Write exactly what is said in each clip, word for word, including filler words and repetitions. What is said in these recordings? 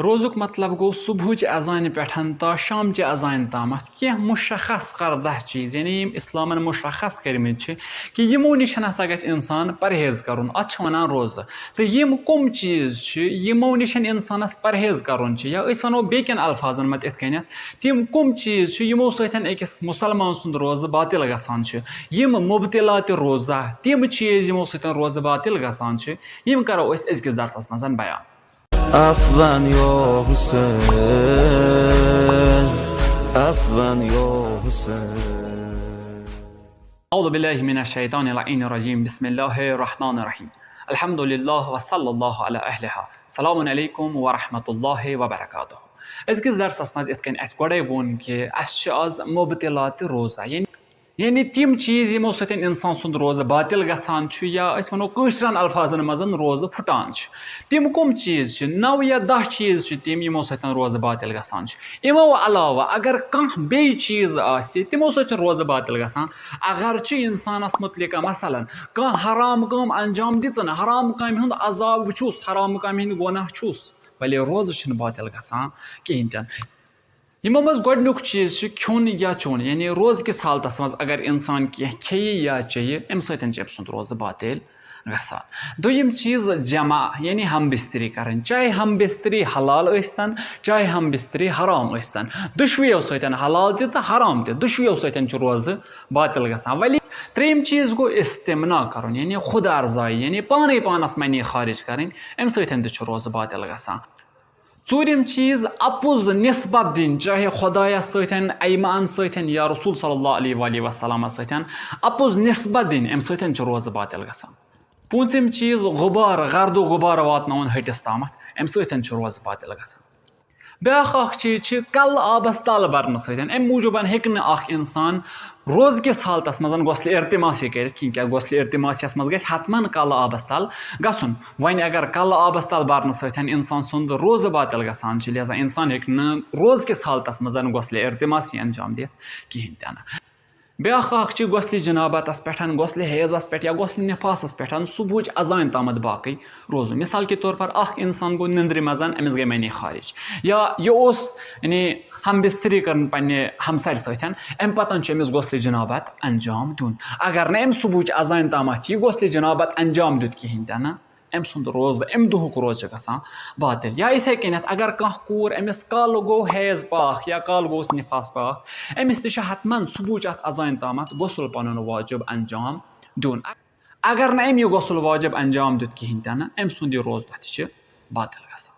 روزُک مطلب گوٚو صبحٕچ اذانہِ پٮ۪ٹھ تا شامچہِ اذانہِ تامَتھ کینٛہہ مُشخص کردہ چیٖز، یعنی یِم اِسلامَن مُشخص کٔرمٕتۍ چھِ کہِ یِمو نِش ہسا گژھِ اِنسان پرہیز کَرُن، اَتھ چھِ وَنان روزٕ۔ تہٕ یِم کٕم چیٖز چھِ یِمو نِش اِنسانَس پرہیز کَرُن چھِ، یا أسۍ وَنو بیٚکٮ۪ن الفاظَن منٛز یِتھ کٔنٮ۪تھ، تِم کٕم چیٖز چھِ یِمو سۭتۍ أکِس مُسلمان سُنٛد روزٕ باطل گژھان چھِ؟ یِم مُبطِلاتِ روزہ، تِم چیٖز یِمو سۭتۍ روزٕ باطل گژھان چھِ، یِم کَرو أسۍ أزکِس درسَس منٛز بیان۔ Affan yo Hussein, affan yo Hussein. أعوذ بالله من الشيطان اللعين الرجيم. بسم الله الرحمن الرحيم. الحمد لله وصلى الله على أهلها. السلام عليكم ورحمة الله وبركاته. أزکِس درسَس منٛز یِتھ کٔنۍ اَسہِ گۄڈَے ووٚن کہِ اَسہِ چھِ آز مُبطِلاتِ روزہ، یعنی یعنی تِم چیٖز یِمو سۭتۍ اِنسان سُنٛد روزٕ باطل گژھان چھُ، یا أسۍ وَنو کٲشرٮ۪ن الفاظَن منٛز روزٕ پھُٹان چھُ۔ تِم کٕم چیٖز چھِ؟ نَو یا دَہ چیٖز چھِ تِم یِمو سۭتۍ روزٕ باطل گژھان چھُ۔ یِمو علاوہ اگر کانٛہہ بیٚیہِ چیٖز آسہِ، تِمو سۭتۍ چھُ روزٕ باطل گژھان۔ اگر چھُ اِنسانَس مُتعلِقہ مثلاً کانٛہہ حرام کٲم انجام دِژٕن، حرام کامہِ ہُنٛد عذاب وٕچھُس، حرام کامہِ ہٕنٛدۍ گۄناہ چھُس، بلے روزٕ چھُنہٕ باطل گژھان کِہیٖنۍ تہِ نہٕ۔ یِمو منٛز گۄڈٕنیُک چیٖز چھُ کھیوٚن یا چیوٚن، یعنی روزٕ کِس حالتَس منٛز اگر اِنسان کینٛہہ کھیٚیہِ یا چیٚیہِ، اَمہِ سۭتۍ چھُ أمۍ سُنٛد روزٕ باطل گژھان۔ دوٚیِم چیٖز جمع، یعنی ہم بستری کَرٕنۍ، چاہے ہم بستری حلال ٲسۍتَن، چاہے ہم بستری حرام ٲسۍتَن، دُشوٕیو سۭتۍ، حلال تہِ تہٕ حرام تہِ، دُشوٕیو سۭتۍ چھُ روزٕ باطل گژھان۔ ولی ترٛیٚیِم چیٖز گوٚو استمناء کَرُن، یعنی خود ارزائی، یعنی پانَے پانَس منی خارج کَرٕنۍ، اَمہِ سۭتۍ تہِ چھُ روزٕ باطل گژھان۔ ژوٗرِم چیٖز، اَپُز نسبت دِنۍ، چاہے خۄدایَس سۭتۍ، ایمان سۭتۍ یا رسول صلی اللہ علیہ وآلہ وسلمَس سۭتۍ اَپُز نسبت دِنۍ، اَمہِ سۭتۍ چھُ روزٕ باطل گژھان۔ پوٗنٛژِم چیٖز، غُبار، گرد و غُبار واتناوُن ۂٹِس تامَتھ، اَمہِ سۭتۍ چھُ روزٕ باطل گژھان۔ بیٛاکھ اَکھ چیٖز چھِ کَلہٕ آبَس تَل بَرنہٕ سۭتۍ، اَمہِ موٗجوٗب ہیٚکہِ نہٕ اَکھ اِنسان روزٕ کِس حالتَس منٛز غسلِ التماسی کٔرِتھ کِہیٖنۍ۔ کیٛاہ غسلِ التماسیَس منٛز گژھِ حتماً کَلہٕ آبَس تَل گژھُن۔ وۄنۍ اگر کَلہٕ آبَس تَل بَرنہٕ سۭتۍ اِنسان سُنٛد روزٕ باطل گژھان چھِ، لہذا اِنسان ہیٚکہِ نہٕ روزٕ کِس حالتَس منٛز غسلِ التماسی انجام دِتھ کِہیٖنۍ تہِ نہٕ۔ بیٛاکھ اَکھ چھِ غسلِ جنابتَس پٮ۪ٹھ، غسلِ حیضَس پٮ۪ٹھ یا غسلِ نفاسَس پٮ۪ٹھ صبحٕچ اذانہِ تامَتھ باقٕے روزُن۔ مثال کے طور پر اَکھ اِنسان گوٚو نِندرِ منٛز، أمِس گٔے منی خارج، یا یہِ اوس یعنی ہم بستری کٔرٕن پننہِ ہمسرِ سۭتۍ، اَمہِ پتہٕ چھُ أمِس غسلِ جنابت انجام دیُن۔ اگر نہٕ أمۍ صبحٕچ اذانہِ تامَتھ یہِ غسلِ جنابت انجام دیُت کِہیٖنۍ تہِ نہٕ، أمۍ سُنٛد روزٕ، اَمہِ دۄہُک روزٕ چھُ گژھان باطل۔ یا یِتھَے کٔنٮ۪تھ اگر کانٛہہ کوٗر، أمِس کالہٕ گوٚو حیض پاک یا کالہٕ گوٚوُس نفاس پاک، أمِس تہِ چھُ حتماً صبحٕچ اَتھ اذانہِ تامَتھ غسل پَنُن واجب انجام دیُن۔ اگر نہٕ أمۍ یہِ غسل واجب انجام دیُت کِہیٖنۍ تہِ نہٕ، أمۍ سُنٛد یہِ روزٕ دۄہ تہِ چھِ باطل گژھان۔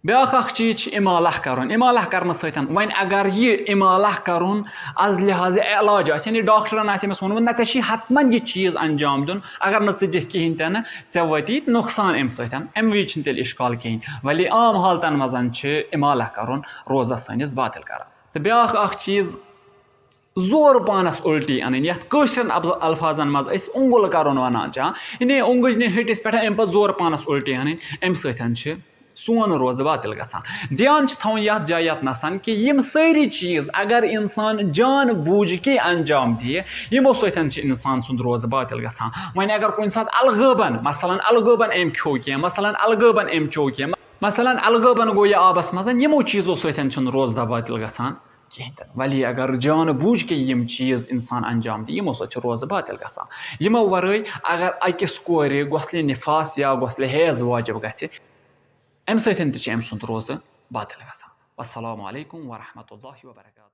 بیٛاکھ اَکھ چیٖز چھِ اِمالہ کَرُن۔ اِمالہ کَرنہٕ سۭتۍ، وۄنۍ اگر یہِ اِمالہ کَرُن از لحاظ علاج آسہِ، یعنی ڈاکٹرَن آسہِ أمِس ووٚنمُت، "نہ، ژےٚ چھی حتماً یہِ چیٖز انجام دیُن، اگر نہٕ ژٕ دِکھ کِہیٖنۍ تہِ نہٕ، ژےٚ وٲتی نۄقصان اَمہِ سۭتۍ"، اَمہِ وِزِ چھِنہٕ تیٚلہِ اِشکال کِہیٖنۍ۔ ولی عام حالتَن منٛز چھِ اِمالہ کَرُن روزَس سٲنِس باطل کَران۔ تہٕ بیٛاکھ اَکھ چیٖز، زورٕ پانَس اُلٹی اَنٕنۍ، یَتھ کٲشرٮ۪ن ابز-، الفاظن منٛز أسۍ اونٛگُل کَرُن وَنان چھِ، یعنی اونٛگٕج نِنۍ ۂٹِس پٮ۪ٹھ، اَمہِ پَتہٕ زورٕ پانَس اُلٹی اَنٕنۍ، اَمہِ سۭتۍ چھِ سون روزٕ باطل گژھان۔ دھیان چھُ تھاوُن یَتھ جایہِ یَتھ نَسَن کہِ یِم سٲری چیٖز اگر اِنسان جان بوٗجھ کے انجام دِیہِ، یِمو سۭتۍ چھِ اِنسان سُنٛد روزٕ باطل گژھان۔ وۄنۍ اگر کُنہِ ساتہٕ الغٲبن، مثلاً الغٲبن أمۍ کھیوٚو کینٛہہ، مثلاً الغٲبن أمۍ چیوٚو کینٛہہ، مثلاً الغٲبن گوٚو یہِ آبَس منٛز، یِمو چیٖزو سۭتۍ چھُنہٕ روزٕ باطل گژھان کِہیٖنۍ تہِ نہٕ۔ ولی اگر جان بوٗجھ کے یِم چیٖز اِنسان انجام دِیہِ، یِمو سۭتۍ چھُ روزٕ باطل گژھان۔ یِمو ورٲے اگر أکِس کورِ غسلِ نفاس یا غسلِ حیض واجب گژھِ، اَمہِ سۭتۍ تہِ چھُ أمۍ سُنٛد روزٕ باطل گژھان۔ والسلام علیکم ورحمۃ اللہ وبرکاتہ۔